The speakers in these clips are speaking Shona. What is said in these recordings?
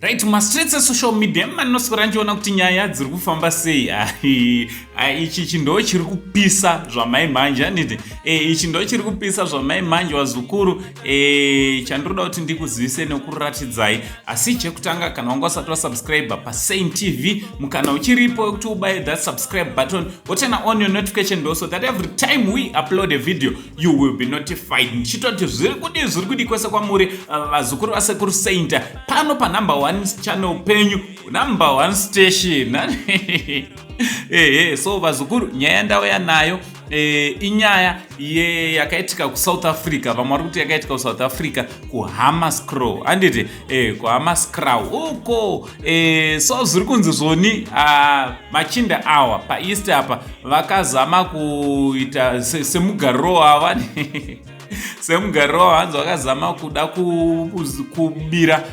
Right, mumastreets esocial media manoswera ndichiona kuti nyaya dziri kufamba sei. Ichi ichi ndo chiri kupisa zvamai manje, handiti? Ichi ndo chiri kupisa zvamai manje, vazukuru. Chandinoda kuti ndikuzivise nekuratidzai, asi chekutanga, kana wanga usati wasubscribe paSaint TV, mukana uchiripo wekuti ubaye that subscribe button, woturn on your notification bell so that every time we upload a video you will be notified. Ndichitoti zviri kudi, zviri kudi kwese kwamuri, vazukuru vasekuru Saint, pano panumber one channel penyu, number one station. Ehe, so vazukuru, nyaya ndauya nayo inyaya yakaitika kuSouth Africa. Vamwe vari kuti yakaitika kuSouth Africa, kuHammanskraal, handiti? KuHammanskraal uko. So zviri kunzi zvoni machinda awa paEast apa vakazama kuita semugariro wava, semugariro wavanzi vakazama kuda kubira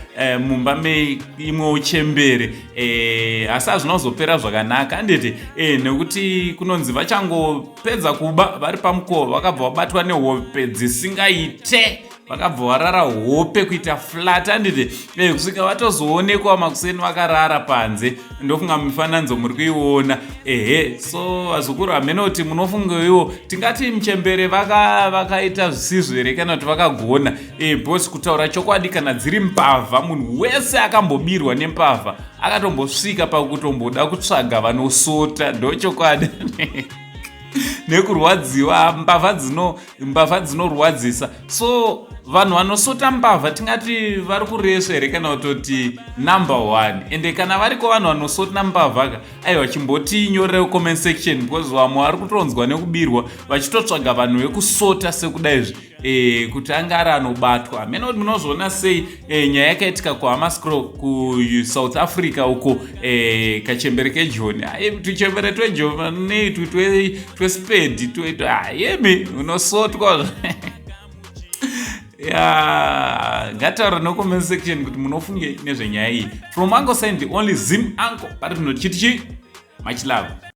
mumba meimwewo chembere, asi hazvina kuzopera zvakanaka, handiti? Nekuti kunonzi vachangopedza kuba, vari pamukova, vakabva vabatwa nehope dzisingaite, vakabva varara hope kuita flat, handiti? Kusvika vatozoonekwa makuseni vakarara panze. Ndofunga mifananidzo muri kuiona. Ehe, so vazukuru, hamene kuti munofungeiwo, tingati muchembere vakaita zvisizvo here kana kuti vakagona? Because kutaura chokwadi, kana dziri mbavha, munhu wese akambobirwa nembavha akatombosvika pakutomboda kutsvaga vanosota. Ndochokwadi, nekurwadziwa. Mbavha dzinorwadzisa. So vanhu vanosota mbavha, tingati vari kuresva here kana kutoti number one? Ende kana variko vanhu vanosota mbavha ka, aiwa, chimbotinyorere comment section, because vamwe vari kutonzwa nekubirwa vachitotsvaga vanhu vekusota sekudaizvi, kuti anga ari anobatwa. Hamene kuti munozviona sei. Nyaya yakaitika kuHammanskraal kuSouth Africa uko. Kachembere kejoni, tuchembere twejoni twespedi, yemi unosotwa ya. Ngataura necomment section kuti munofunge nezvenyaya iyi. From Uncle Saint, the only Zim uncle, pari zvino, chiti chi much love.